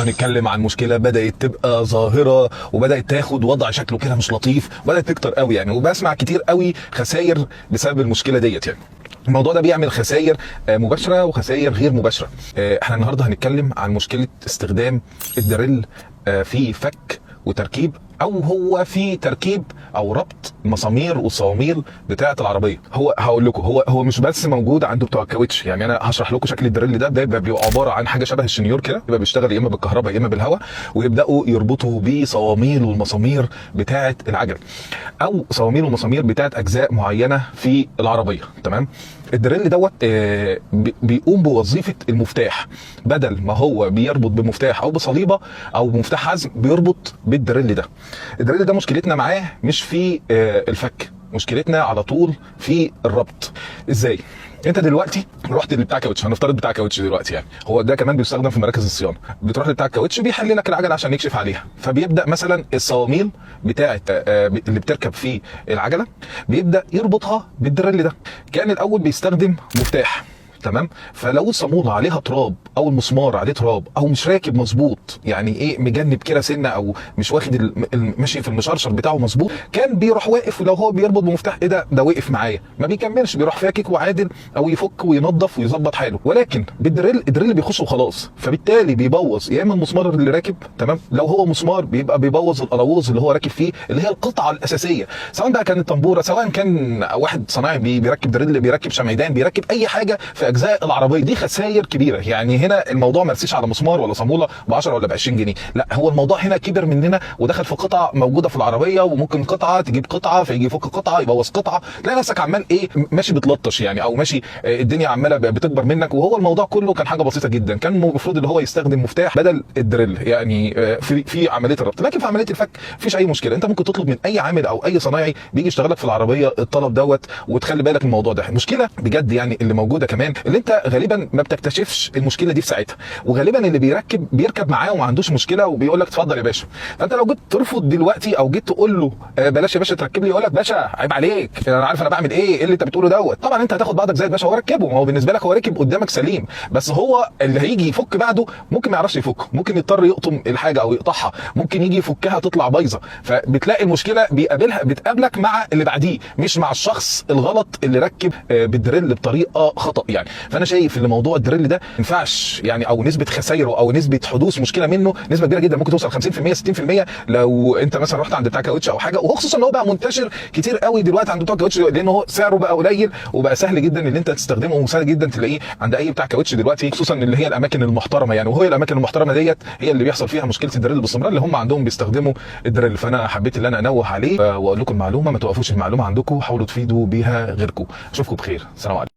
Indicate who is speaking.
Speaker 1: النهارده هنتكلم عن مشكلة بدات تبقى ظاهره وبدات تاخد وضع شكله كده مش لطيف، وبدات تكتر قوي يعني، وبسمع كتير قوي خسائر بسبب المشكلة ديت. يعني الموضوع ده بيعمل خسائر مباشرة وخسائر غير مباشرة. احنا النهارده هنتكلم عن مشكلة استخدام ال drill في فك وتركيب، او هو في تركيب او ربط المسامير والصواميل بتاعه العربية. هو هقول لكم، هو مش بس موجود عند بتوع الكاوتش يعني. انا هشرح لكم شكل ال drill ده. ده بيبقى عبارة عن حاجة شبه الشنيور كده، بيبقى بيشتغل يا اما بالكهرباء يا اما بالهواء، ويبداوا يربطوا بيه صواميل والمسامير بتاعه العجل، او صواميل ومسامير بتاعه اجزاء معينة في العربية. تمام؟ ال drill دوت بيقوم بوظيفة المفتاح، بدل ما هو بيربط بمفتاح او بصليبه او بمفتاح عزم، بيربط بال drill ده. ال drill ده مشكلتنا معاه مش في الفك، مشكلتنا على طول في الربط. ازاي؟ انت دلوقتي رحت لبتاع كاوتش، هنفترض بتاع كاوتش دلوقتي، يعني هو ده كمان بيستخدم في مراكز الصيانة. بتروح لبتاع الكاوتش بيحل لك العجلة عشان يكشف عليها، فبيبدا مثلا الصواميل بتاعه اللي بتركب في العجلة بيبدا يربطها بال drill ده. كان الاول بيستخدم مفتاح، تمام؟ فلو الصاموله عليها تراب او المسمار عليه تراب او مش راكب مظبوط، يعني ايه، مجنب كده سنة او مش واخد ماشي في المشرشر بتاعه مظبوط، كان بيروح واقف. ولو هو بيربط بمفتاح، ايه ده، ده وقف معايا، ما بيكملش، بيروح فاكك وعادل او يفك وينظف ويظبط حاله. ولكن بال drill، ال drill بيخش وخلاص، فبالتالي بيبوظ يا اما المسمار اللي راكب، تمام؟ لو هو مسمار بيبقى بيبوظ القلاووظ اللي هو راكب فيه، اللي هي القطعة الاساسية، سواء بقى كانت طنبوره، سواء كان واحد صناعي بيركب drill، بيركب شمعدان، بيركب اي حاجة في اجزاء العربية. دي خسائر كبيرة. يعني هنا الموضوع ما رسيش على مسمار ولا صاموله ب 10 ولا ب 20 جنيه، لا، هو الموضوع هنا كبر مننا ودخل في قطع موجودة في العربيه، وممكن قطعه تجيب قطعه، فيجي يفك قطعه يبوظ قطعه، تلاقي نفسك عمال ايه، ماشي بتلطش يعني، او ماشي الدنيا عماله بتكبر منك. وهو الموضوع كله كان حاجة بسيطة جدا، كان المفروض اللي هو يستخدم مفتاح بدل ال drill يعني في عملية الربط. لكن في عملية الفك مفيش اي مشكله، انت ممكن تطلب من اي عامل او اي صنايعي بيجي يشتغل لك في العربية الطلب دوت، وتخلي بالك من الموضوع ده. المشكلة بجد يعني اللي موجودة كمان، اللي انت غالبا ما بتكتشفش المشكلة دي في ساعتها، وغالبا اللي بيركب بيركب معاه وما عندوش مشكلة وبيقول لك اتفضل يا باشا. فانت لو جيت ترفض دلوقتي او جيت تقول له بلاش يا باشا تركب لي، يقول لك باشا عيب عليك، انا عارف انا بعمل ايه، ايه اللي انت بتقوله دوت. طبعا انت هتاخد بعضك زي الباشا، هو ركبه، ما هو بالنسبة لك هو ركب قدامك سليم، بس هو اللي هيجي يفك بعده ممكن ما يعرفش يفك، ممكن يضطر يقطم الحاجة او يقطعها، ممكن يجي يفكها تطلع بايظه. فبتلاقي المشكلة بتقابلك مع اللي بعديه، مش مع الشخص الغلط اللي ركب بال drill بطريقة خطا يعني. فانا شايف ان موضوع ال drill ده ما ينفعش يعني، او نسبه خسايره او نسبه حدوث مشكلة منه نسبه كبيرة جدا، ممكن توصل 50% 60% لو انت مثلا رحت عند بتاع كاوتش او حاجة. وخصوصا ان هو بقى منتشر كتير قوي دلوقتي عند بتوع كاوتش، لان هو سعره بقى قليل وبقى سهل جدا ان انت تستخدمه، وسهل جدا تلاقيه عند اي بتاع كاوتش دلوقتي، خصوصا اللي هي الاماكن المحترمة يعني. وهي الاماكن المحترمة ديت هي اللي بيحصل فيها مشكلة ال drill باستمرار، اللي هم عندهم بيستخدموا ال drill. فانا حبيت ان انا انوه عليه واقول لكم المعلومه، ما توقفوش المعلومة عندكم، حاولوا تفيدوا بيها غيركم. اشوفكم بخير، سلام عليكم.